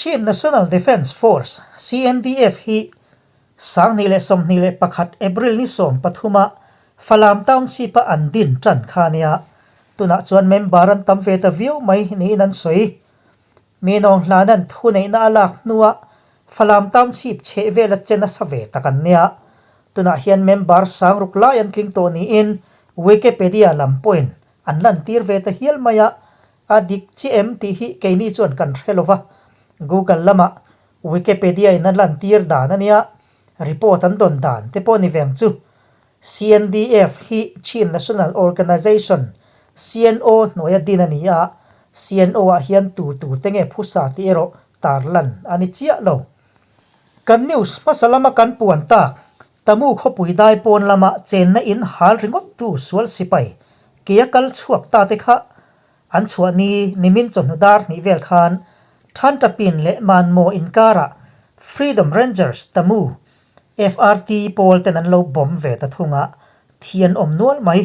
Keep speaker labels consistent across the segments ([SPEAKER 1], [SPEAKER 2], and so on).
[SPEAKER 1] Chin National Defence Force, CNDF, hi 2021 April ni 13 ah Falam Township a an din tan kha a nia. Tunah chuan member an tam ve ta viau mai niin an sawi. Mi nawng hlan an thuneihna a lak hnuah Falam Township chheh vela che nasa ve tak an nia. Tunah hian member sangruk lai an tling tawh niin Wikipedia lam pawhin an lantir ve ta hial mai a, a dik chiah em tih hi keini chuan kan hre lo va. Google lamah Wikipedia in a lantir dan a nia, report an dawn dan te pawh ni veng chu. CNDF hi Chin National Organization, CNO, hnuaia din a ni a, CNO ah hian tu tu te nge phusa tih erawh tarlan a ni chiah lo. Kan news hmasa lama kan puan tak, Tamu khawpui dai pawn lama chenna in hal ringawt tu sual sipai kea kal chhuak ta te kha an chhuah ni nimin chawhnu dar hnih vel khan Thantapin leh Manmaw inkarah Freedom Rangers Tamu FRT pawl ten an lo bawm ve ta thung a, thi an awm nual mai.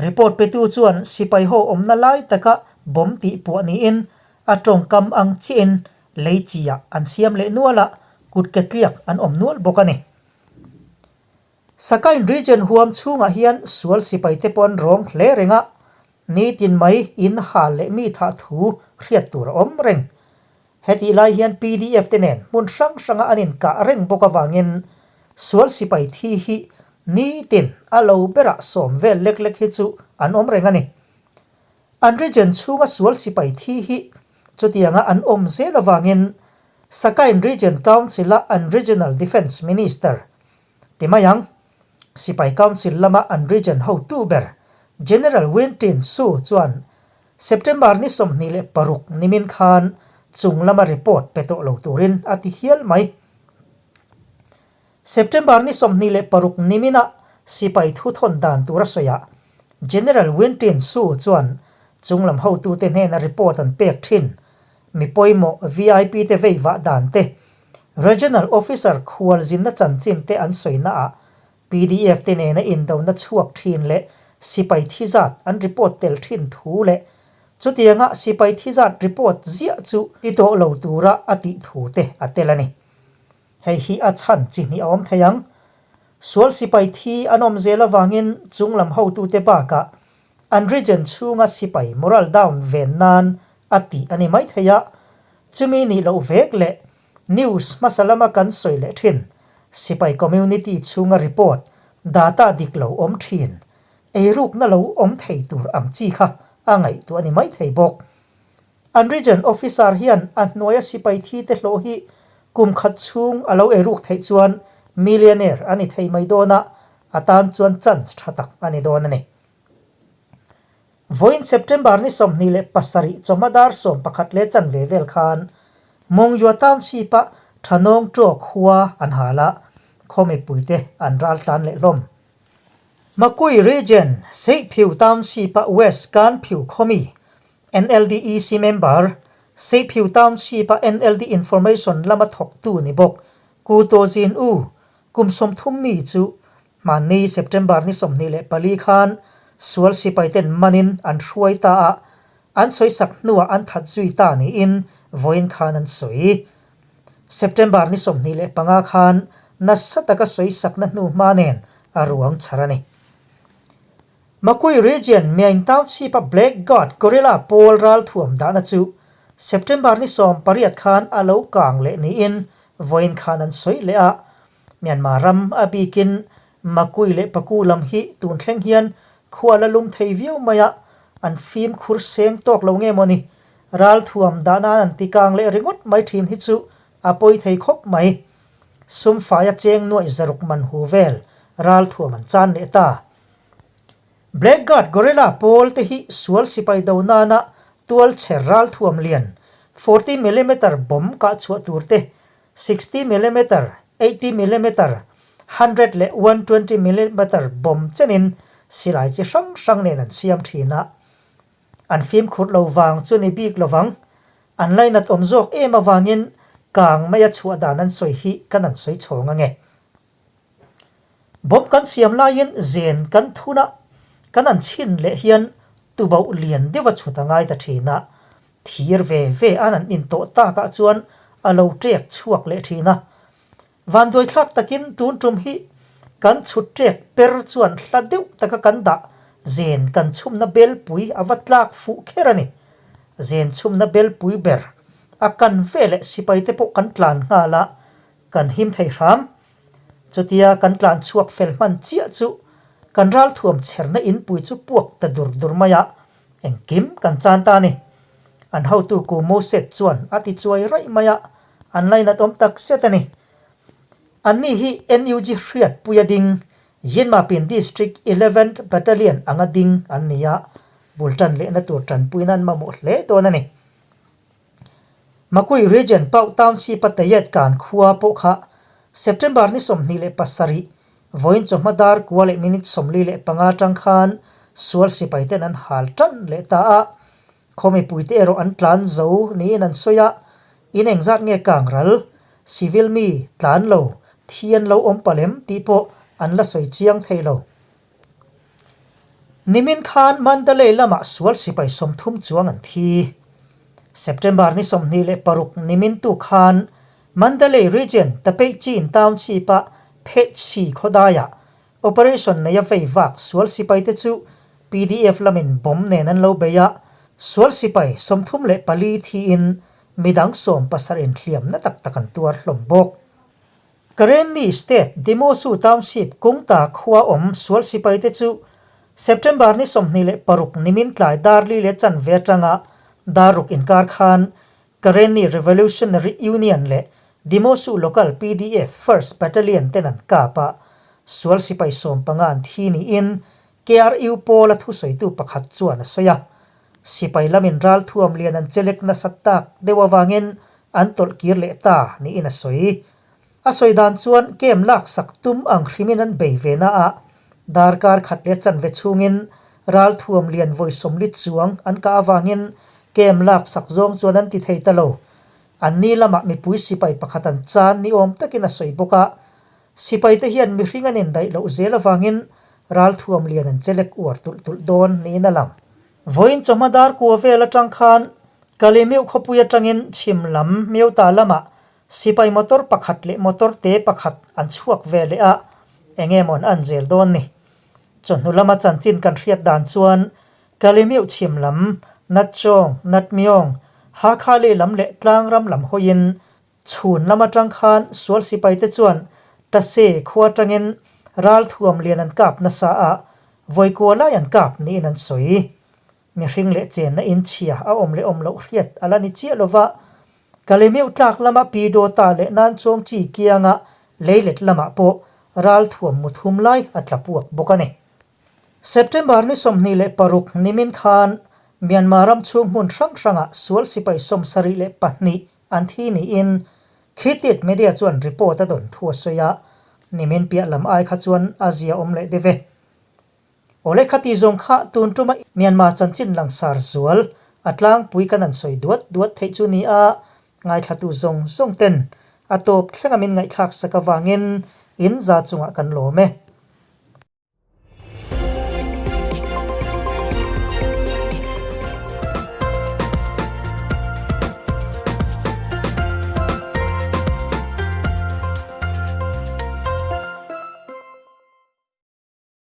[SPEAKER 1] Report petu chuan sipai ho awmna lai taka bawm tih puah niin a tawngkam ang chiahin Lei chiah an siam leh nual a, kut ke tliak an awm nual bawk a ni. Sakain region huam chhungah hian sual sipai te pawh an rawng hle reng a, nitin mai in hal leh mi thah thu hriat tur a awm reng. Hetih lai hian pdf te nen hmun hrang hranga an inkah reng bawk avangin sual sipai thi hi nitin a lo berah sawm vel lek lek hi chu an awm reng a ni. An region chhunga sual sipai thi hi chutianga an awm zel avangin Sakain Region Council-a an Regional Defence Minister ti mai ang. Sipai Council lama an region hotu ber General Win Tin Su chuan September ni 26 nimin khan chung lama report pe tawh lo turin a ti hial mai. September ni 26 nimina sipai thuthawn dan tura sawiah General Win Tin Su chuan chunglam hotute hnena report an pek thin. Mi pawimawh VIP te veivah dan te, Regional Officer khualzinna chanchin te an sawinaah pdf te nena indona chhuak thin leh sipai thi zat an report tel thin thu leh chutianga sipai thi zat report ziah chu ti tawh lo tura a tih thu te a tel a ni. Hei hi a chhan chi hnih a awm thei ang. Sual sipai thi an awm zel avangin chunglam hotute bakah an region chhunga sipai moral down ven nan a tih a ni mai thei a, chumi nih loh vek leh news hmasa lama kan sawi leh thin sipai community chhunga report data dik lo awm thin eirukna lo awm thei tur ang chi kha a ngaihtuah a ni mai thei bawk. An region officer hian a hnuaia sipai thi te hlawh hi kum khat chhung a lo eiruk theih chuan millionaire a ni thei mai dawn a, a tan chuan chance tha tak a ni dawn a ni. Vawiin September ni 27 chawhma dar 11 leh chanve vel khan Mongyua Township-a Thanawng Ṭaw khua an hal a, khaw mipuite an ral tlan leh hlawm. Makui Region, Seihphiu Township-a West Kanphiu khawmi NLD EC member, Seiphiu Township-a NLD Information lama thawktu ni bawk Ku To Zin U, kum 30 mi chu hmanni September ni 24 khan sual sipaiten manin an hruai ta a, an sawisak hnuah an that zui ta niin vawiin khan an sawi. September ni 25 khan nasa taka sawisakna hnu hma nen a ruang chhar a ni. Makui Region Myaing Township-a Black Guard Guerrilla pawl ralthuam dahna chu September ni 18 khan a lo kang leh niin vawiin khan an sawi leh a. Myanmar ram a bikin Makui leh Paku lam hi tun thleng hian khua la lum thei viau mai a, an fimkhur seng tawk lo nge mawni? Ralthuam dahna an ti kang leh ringawt mai thin hi chu a pawi thei khawp mai. Sumfaia cheng nuaih zaruk man hu vel ralthuam an chan leh ta. Black Guard Guerrilla pawl te hi sual sipai do nana tual chher ralthuam lian 40 millimeter bomb kah chhuah tur te, 60 millimeter, 80 millimeter, 100 leh 120 millimeter bomb chenin silai chi hrang hrang nen an siam thin a. An fimkhur lo vang chu ni bik lovang. An lainat awm zawk em avangin kang maia chhuah dan an sawi hi kan an sawi chhawng ange. Bomb kan siam laiin zen kan thun a, kan an chhin leh hian tubauh lian deuh a chhut a ngai ta thin a. Thir ve ve an an intawh takah chuan a lo ṭek chhuak leh ṭhin a. Vanduaithlak takin tun ṭum hi kan chhut ṭek per chuan hla deuh taka kan dah zen kan chhumna belpui a va tlak fuh kher a ni. Zen chhumna belpui ber a kan veleh sipaite pawh kan tlan nghal a, kan him thei hram. Chutia kan tlan chhuak fel hman chiah chu kan ralthuam chherna inpui chu puak ta dur dur mai a, engkim kan chan ta a ni. An hotu Ku Moses chuan a ti chuai raih mai a, an lainat awm tak zet a ni. Anni hi NUG hriatpuia ding Yinmapin District Eleventh Battalion anga ding an ni a, bul tan lehna tur tanpuina an mamawh hle dawn a ni. Makui Region Pau Township a Tayet Kan khua pawh kha September ni 27 vawiin chawhma dar kua leh minute 45 atang khan sual sipai ten an hal tan leh ta a, khaw mipuite erawh an tlan zo niin an sawi a, in engzat nge kang ral, civil mi tlan lo, thi an lo awm palem tih pawh an la sawi chiang thei lo. Nimin khan Mandalay lamah sual sipai 30 chuang an thi. September ni 26 nimin tu khan Mandalay Region Tapeichin Township-a Phetsi khawdaiah operation neia vei vak sual sipaite chu PDF lamin bomb nen an lo bei a, sual sipai 34 thiin midang 17 in hliamna tak tak an tuar hlawm bawk. Karenni State Demosu Township Kungta khua awm sual sipaite chu September ni 26 nimin tlai dar li leh chanve atanga dar ruk inkar khan Karenni Revolutionary Union leh Demosu Local PDF First Battalion ten an kap a, sual sipai 15 an thi niin KRU pawla thusawitu pakhat chuan a sawi a. Sipai lamin ralthuam lian an chelek nasat tak deuh avangin an tawlh kir leh ta niin a sawi. A sawi dan chuan kem laksak tum ang hrimin an bei ve na a, darkar khat leh chanve chhungin ralthuam lian vawi 40 chuang an kah avangin kem laksak zawng chuan an ti thei ta lo. Anni lamah mipui sipai pakhat an chan ni awm takin a sawi bawk a, sipaite hian mihring an indaih loh zel avangin ralthuam lian an chelek uar tulh tulh dawn niin a lang. Vawiin chawhma dar kua vel atang khan Kalemeuh khawpui atangin chhim lam Meuta lamah Sipai motor pakhat leh motor te pakhat an chhuak ve leh a, eng emaw an zel dawn ni. Chawhnu lama chanchin kan hriat dan chuan Kalemiuh chhim lam, Natchawng, Natmiawng, Hakha leh lam leh Tlangram lam hawiin chhun lam atang khan sual sipai te chuan Tase khua atangin ralthuam lian an kap nasa a, vawikua lai an kap niin an sawi. Mihring leh chenna in chhia a awm leh awm loh hriat a la ni chiah lova, Kalemeuh tlak lama Pi Dawta leh Nan Chawng Chi kianga leilet lamah pawh ralthuam mu thum lai a tla puak bawk a ni. September ni 26 nimin khan Myanmar ram chhung hmun hrang hrangah sual sipai 72 an thi niin Khitit Media chuan report a dawn thu a sawi a, nimin piah lam ai kha chuan a zia awm leh deuh e. Awle khati zawng kha tun tuma Myanmar chanchin langsar zual a tlangpui kan an sawi duat duat theih chu ni a, ngaithlatu zawng zawng ten a tawp thlenga min ngaihthlak sak avangin in za chungah kan lawm e.